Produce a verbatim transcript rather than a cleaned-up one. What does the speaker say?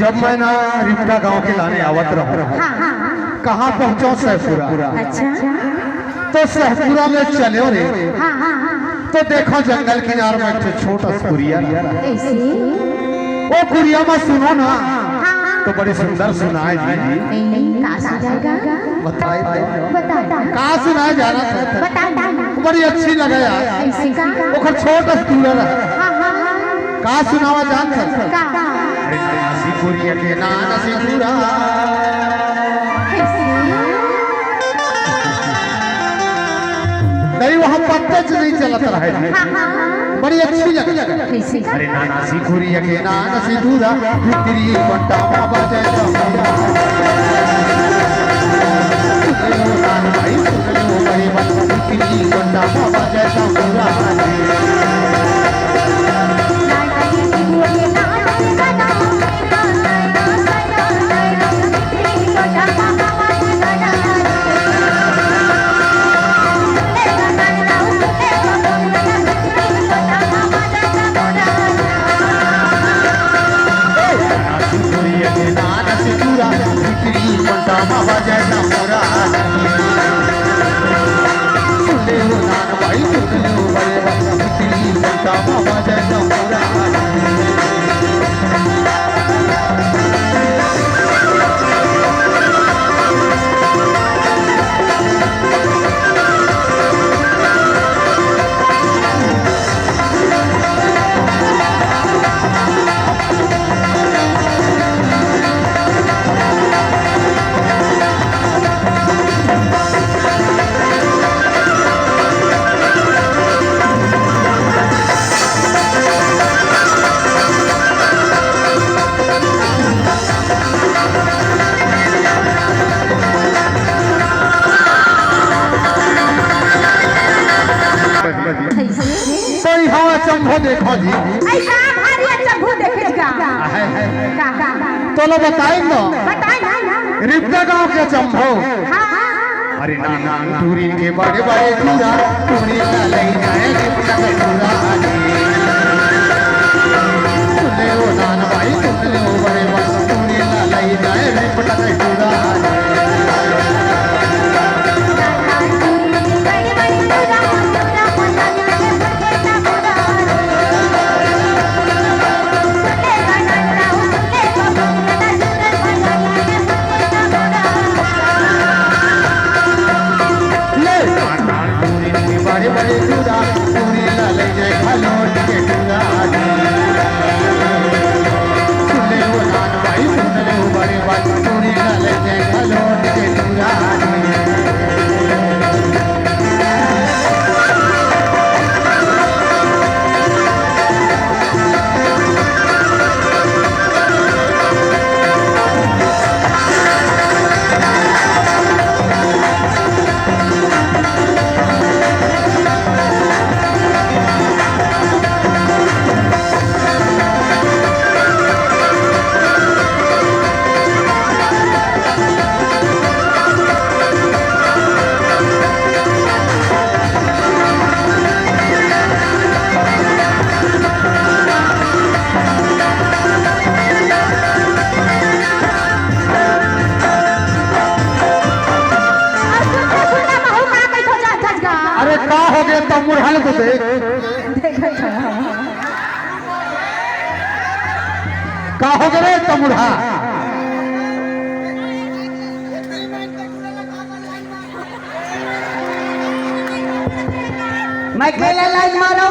जब मैं ना रिपटा गांव के लाने आवत रहूं, हाँ, हाँ, हाँ। कहाँ पहुंचो? सहपुरा। अच्छा। तो सहपुरा में चल्यो रे। हाँ, हाँ, हाँ। तो देखो जंगल किनार में एक ठो छोटा सा कुरिया। कैसे? ओ कुरिया में सुनो ना, हाँ। तो बड़ी सुंदर सुनाय जी। ए, का सुनाय गा? बताई तो। बता। का सुनाय जाना था? बता। बड़ी अच्छी लगे यार। कैसे का? ओकर छोटा सा कुरिया रहा। हाँ, हाँ, हाँ। का सुनावा जान सकत? का? अरे नाना सिकुरिया के नाना सिकुरा। कैसे? नहीं, वहाँ पत्ते च नहीं चलत रहे। हाँ, हाँ, हाँ। बड़ी अच्छी लगे। कैसे? अरे नाना सिकुरिया के नाना सिकुरा, भीतरी बंटा बाबा जय तंबुरा। सुन लो नाना भाई, सुन लो भाई, भीतरी बंटा बाबा जय तंबुरा। कैसे? तो यहाँ अचंभो देखो जी। ऐसा भारी अचंभो देखे का? है, है। का, का, का? तो लो बताई तो। बताई ना, ना। रिपटा गांव के अचंभो। हाँ, हाँ, हाँ। अरे नाना, टूरी के बड़े बड़े टूरा, टूरी ला लई जाए रिपटा के टूरा। सुन ले ओ नाना भाई, सुन ले ओ बड़े बड़े, टूरी ला लई जाए रिपटा के टूरा। ले, बड़े बड़े टूरा, टूरी ला ले जाए खलोट के टूरा। सुन ले ओ नान भाई, सुन ले ओ बड़े भाई, टूरी ला ले जाए खलोट के टूरा। अरे का हो गया, तमुरहा ल तो देख। का हो गया रे तमुरहा? मैं केला लाइन मारो।